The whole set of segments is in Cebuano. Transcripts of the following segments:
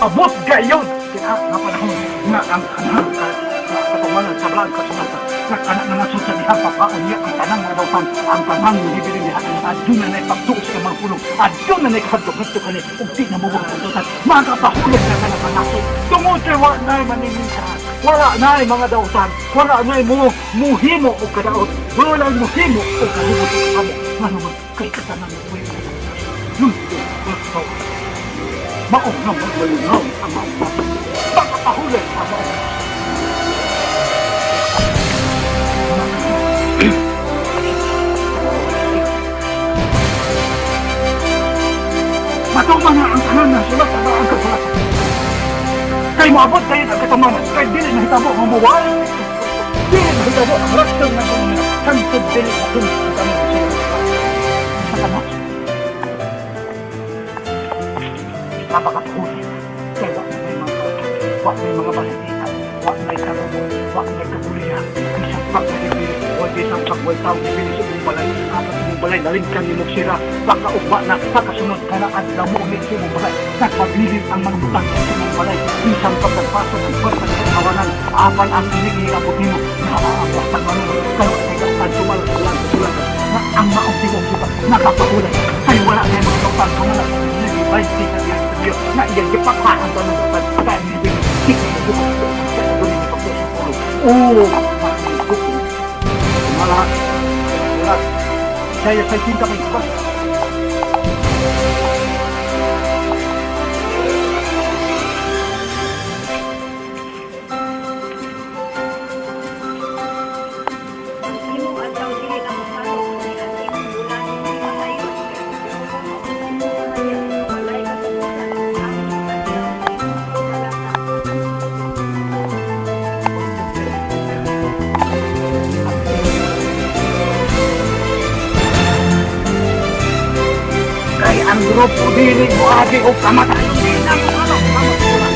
Abot gayon kina nga panahon nga ang kanang katumanan sa balaan kasulatan nga kana nga nasod sa diha papaon niya ang tanang mga dautan, ang tanang gibilin diha. Aduna na ipagtuo sa mga pulong, aduna na ikahadlok ngadto kani ug di na mo ang dautan. Makapahulog na kana sa nasod tungod kay wa nay manimintahan, wala nay mga dautan, wala nay mo muhimo og kadaot, wala muhimo og kalibot og kamo. Ngano man kay katanan mo lungsod, mao nga magmalinaw ang maong nasod, makapahulog ang maong nasod. Matuman na ang tanan na sulat ang ang kasulatan. Kay moabot kayo ang katumanan, kay dili na hitabo ang muwal. Dili na hitabo ang raktong ng katumanan. Hangtod dili na sunod ang tanan na sulat sa kanas. Napakapahuli. Kay wa na may mga wa may mga balitian, wa may karumon, wa may kabulihan. Bisan pag nagibili, o bisan pag way tao gibili sa imong balay, apat imong balay, nalingkan ni sira, baka ugma na, pagkasunod ka na, adlaw mo ulit sa imong balay, nagpabilin ang mga butang sa imong balay, bisan pag nagpasok ang kwarta sa kawanan, apan ang inigiabot nimo, nakaawas ang manunod, kay wa kay kastan sumala sa lang kasulatan, na ang maong tigong sukat, nakapahulay, kay wala kay mga dautan, sumala sa 20 sa diyan sa Diyo, na iyang gipakhaan tanong dautan, kaya nibig, di ka nabukas kaya doon ni pagtuo sa pulong. Oh, makikot. Sumala, sulat, Isaiah 6:24. Ang imong adlaw dili na mosalop, ni ang imong bulan dili matayon, kay ang Ginoo mausab mo mahayag nga walay katapusan ug ang imong adlaw sa imong pagkalata. Kay ang grupo dili mo agi og kamatayon di na mo ano tama ko na.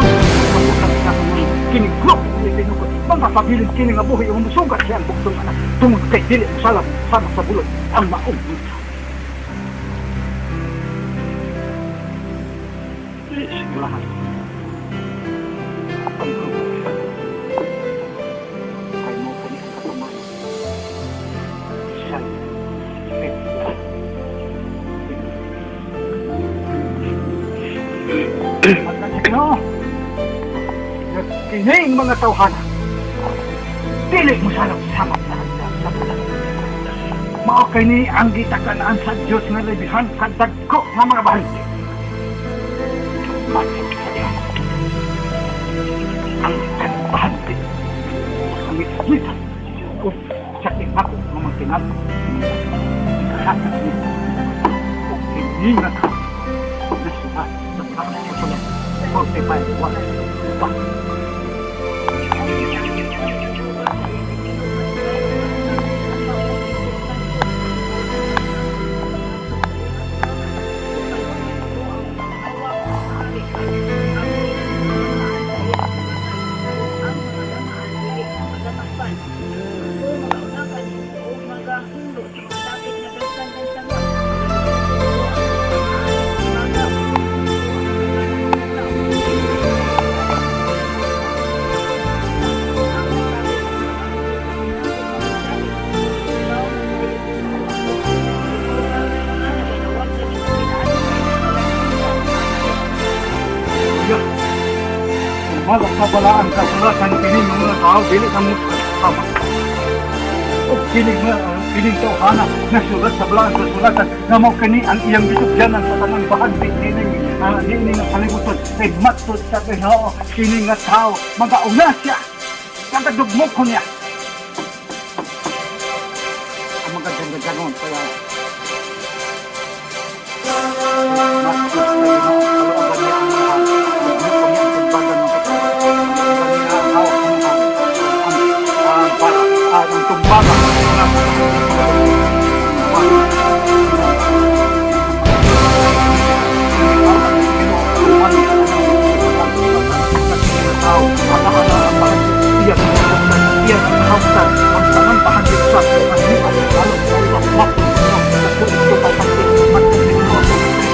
Ang kini grupo ni pinukot mangapabilin kini nga buhi ug musugat siya ang buktong anak tungod kay dili mo salam sama sa bulod ang maong minsan. Sigurahan ang grupo kay mo kani ang katumanan. Isaiah 50. At sa Ginoo, kining mga tawhana, dili mo salop sama sa sa bulan. Mao kay ni ang gitakanaan sa Dios nga labihan kadagko nga mga bahanti. Matod sa Dios. Ang bahante ang isgitan o sa tinako ng mga tinako kahatag ni o kini nga tao nasulat sa mga kasulat 45:1. Ang Ginoo sa iyang gitinuod dayon ang ang maong tingog sa Dios sa iyang atubangan ug kaluoy mo ang mga awa nga hari ang iyang mga sa iyang atubangan ug ang mga damaan dili matatakpan. Ako magauna kanimo ug magahinlo sa mga dapit nga daghan kang sangap. Ko ang mga tumbaga ug ko ang mga tawo. Ang nasabit sa mga sa tinapos sa mga dapit, ikaw nagsayo sa ako. Ikaw nga naganawag sa nimo pinaadto sa imong kalangitan. Ya. Sumala sa balaan kasulatan kini mga tao dili na mo sama. O kining mga kining tawhana nasulat sa balaan kasulatan nga mao kani ang iyang gisugyanan sa tanang bahandi nining nga kalibutan kay matud sa Ginoo kini nga tao magauna siya kagadugmok ko niya ang magaganda-ganon kaya matud sa Ginoo kalooban niya ang mga dugmok niya ang tumbagan ng katawan, kalooban niya ang hawak ng hari ang bala ang tumbaga ng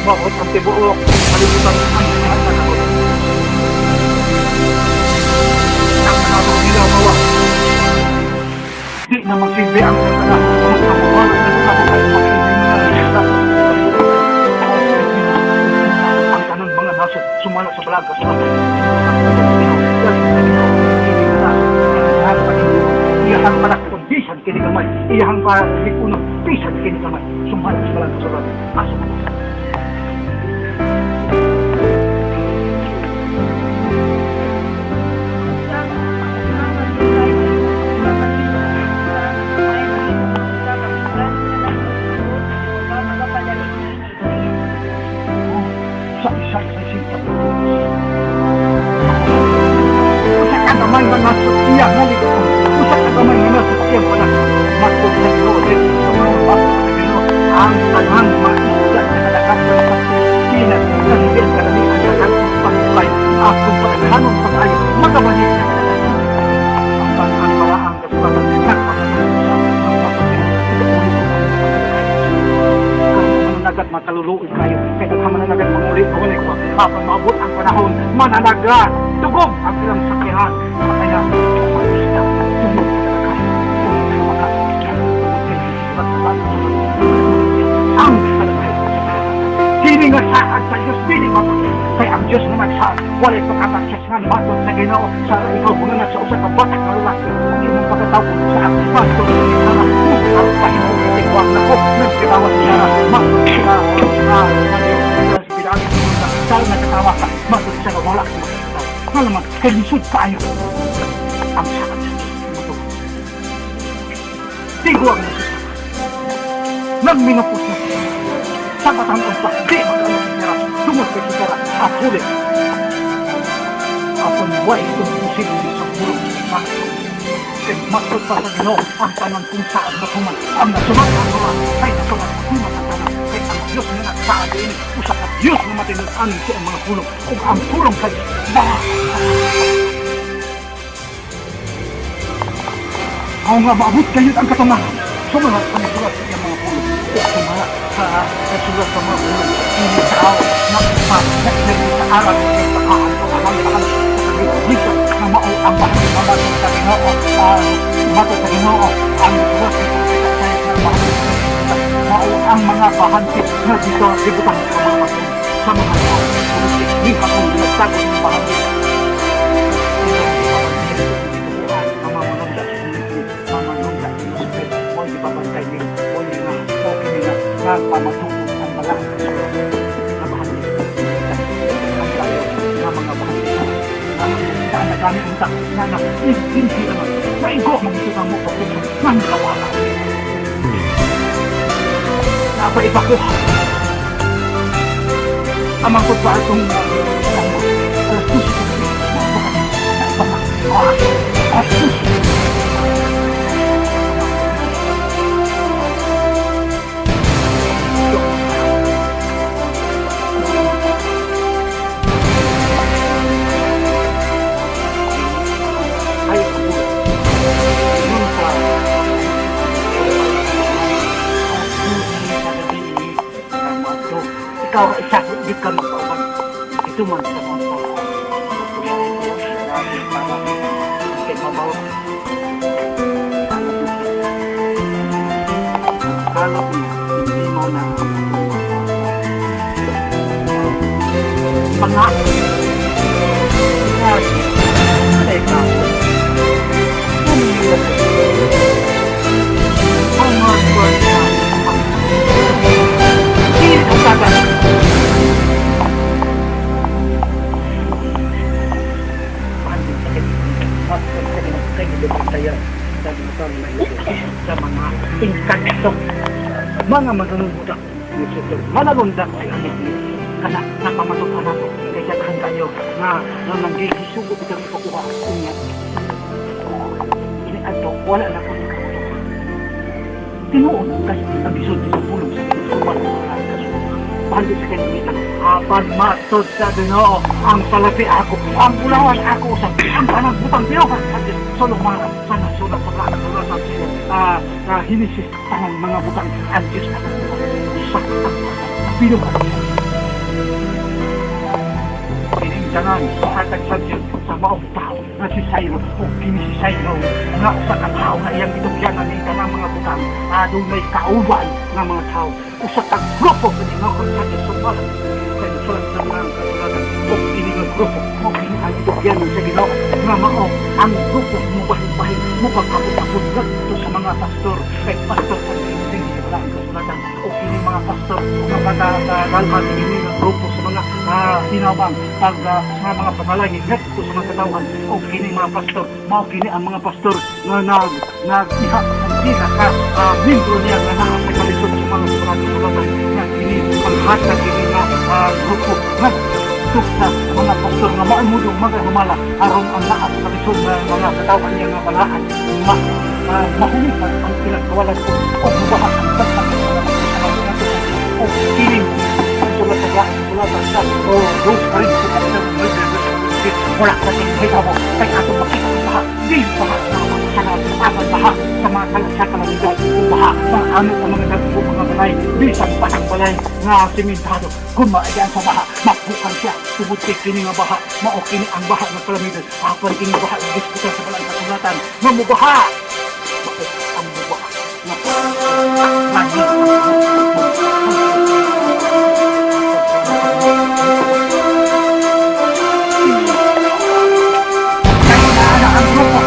Maot ang tibuok kalibutan ang lahat na takot. Ang panabot nila mawa. Di na magsilbi ang sasana. Magkamuhal na sa ang tanan mga nasod sumala sa balaga sa atin. Iyahang palakton, bisan kini gamay. Iyahang palikuno, bisan kini gamay. Sumala sa balaga sa atin. Asa na. Sa isa sa isang. Usa ka gamay nga nasod iya nga likod. Usa ka gamay nga nasod iya wala. Matod sa Ginoo din sa mga bato sa Ginoo. Ang tanang mga isda na kadagan sa Pilipinas sa hibil karamihan sa akong pangupay, akong paghanon pag-ayo, magabalik na kadalasan. Ang panang balaang kasulatan nagpapatulong sa ang pagpapatulong ito ulit ko ang mananagat makaluluoy kayo kay daghan mananagat manguli uli ko apan maabot ang panahon mananagat tugog ang ilang sakyahan kaya magusta tungod sa kay tungod sa mga ang kalagay. Dili nga saad sa Diyos, dili mapakit. Kay ang Diyos nga nagsaad, walay pagkatakyas nga matod sa Ginoo sa ikaw mga sa usa ka batak nga lalaki. Ang imong pagkatawag sa ang matod sa Ginoo, ang Panginoon tigwang nako, nagkatawa siya, matod sa sa sa nagkatawa ka, matod sa wala ka makakatawa. Nga naman, kay lisod kaayo ang saad sa Diyos. Matod. Tigwang na siya. Nagminapos na siya. Sa batang pa, di mag-ano si Sarah. Tungod kay si Sarah at huli. Apan wa itong posible sa pulong sa sakto. Kay matod pa sa Ginoo ang tanan kung saan matuman. Ang nasumat ang mga kay nasumat matuman ang tanan. Kay ang Diyos nga nagsaad ini, usa ka Diyos nga matinud-an sa iyang mga pulong. Ug ang pulong sa Diyos, mga Ako nga maabot kayo ang katungahan. Sumala sa nasulat sa iyang mga pulong. O sumala sa nasulat sa mga pulong. Hindi tao na ipa na inarili sa aral sa pakahan o alam sa alam sa kagigisa na mao ang bahagi mamatod sa Ginoo. Matod sa Ginoo ang nasulat sa propeta Isaias na bahagi sa mao ang mga bahante na dito libutang sa mga matod sa mga tao. Ni hapon nagtago ng bahante. Nagpamatuod ang balaan na bahagi ang tayo nga mga bahagi na saan na kami unta na na hindi naman naigo mga mo pagkuhan nga nakawala napaiba ko amang ko pa itong alas 12 sa gabi napaka alas 12. Ay ang yun sa alas 12 sa gabi ang mga ikaw isa di ka magpauban ito man sa mga tao kay mabaw kalap niya hindi mo na pangako Teka, ano yun? Ang mga niya, hindi ka tagal. Sa mga inkanto, mga manunundak, manalundak ay ang kana napamatok ka nato kay daghan kayo nga nga nanggigisugo bitang ipakuha unya ini adto wala na ko nakakuha tinuod kasi ang gisulti sa pulong sa Ginoo sa Bandi sa kanila apan matod sa Ginoo ang salapi ako ang bulawan ako sa ang tanang butang binuhat sa Diyos sulong mga sa nasulat sa plano sulat sa sila Henesis tanang mga butang ang Diyos ang sa binuhat sa Diyos. tanan hatag sa Dios sa maong tao nga si Cyrus. O kini si Cyrus nga usa ka tawo nga iyang gitugyanan ni tanang mga butang, adunay kauban nga mga tao, usa ka grupo kini nga sa Dios sa isulat sa mga kasulatan. O kini nga grupo mo kini ang gitugyanan sa Ginoo nga mao ang grupo mo bahin-bahin mo pagkapot-kapot ngadto sa mga pastor, kay pastor ang kini sa mga kasulatan. O kini mga pastor nga pagkalma kini nga grupo sa mga hinabang pag sa mga panalangin ngadto sa mga katawhan. O kini mga pastor, mao kini ang mga pastor nga nag iha sa pila ka membro niya nga naa sa kalisod sa mga kasulatan, nga kini panghatag kini nga grupo ngadto sa mga pastor nga mao mo mga humala aron ang naa sa kalisod nga mga katawhan niya nga balaan mahulipan ang ilang kawalan o mubaha ang daghan ng mga magkasama. O kini ang sulat sa kasulatan sa o dos Corintios chapter 9 verse 26, wala sa tingin mo kay atong makita ang baha, di baha sa mga kasangan apan baha sa mga sa kalamidad o baha mga ano ang mga dagko mga balay, bisan pa ang balay nga simentado, kung maadyan sa baha, mapukan siya. Tungod kay kini nga baha, mao kini ang baha ng kalamidad, apan kini baha nga gisgutan sa balang kasulatan nga mubaha, mao ang mubaha nga lagi. Kaya na ang grupo.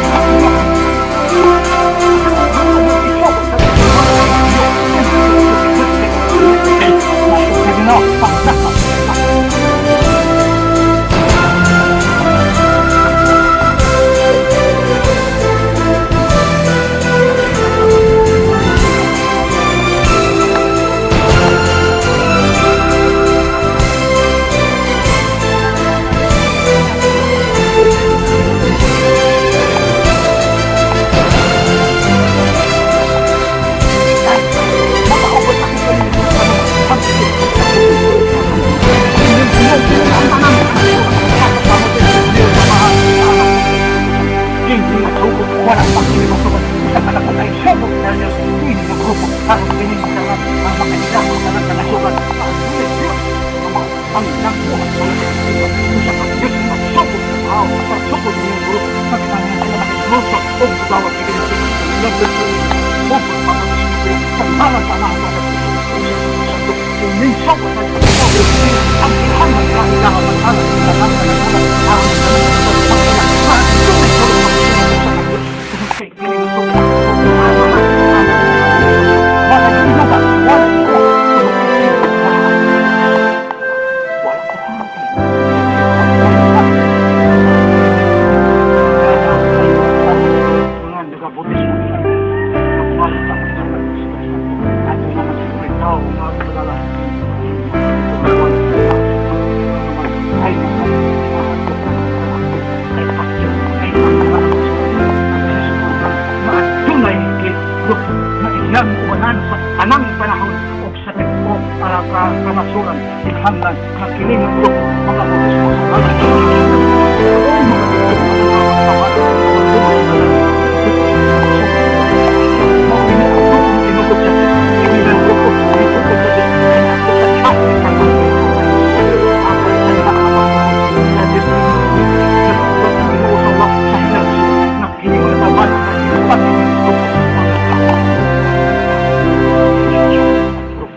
Wala pa kini masukat sa kalapatay subok sa Diyos kini nga grupo aron kini masangat ang makaila ang tanang kalasukan ang ang nagbuhat sa mga usa ka Diyos magsugod sa tao sa sugod ng grupo pagkanya sila makikluso o dawat kini o pagpapagsubi sa ngalan sa Ama sa Santo uminsog sa ang ilhangan sa ilahan sa ang mga nagabautismo nagmalit ang ato naman siguro ikaw mga kilala ay ay ay maadunay grupo na iyang ubanan sa tanang panahon o sa tempo para ka kamasuran kinahanglan nga kini nga grupo mga bautismo sa ngalan sa o mga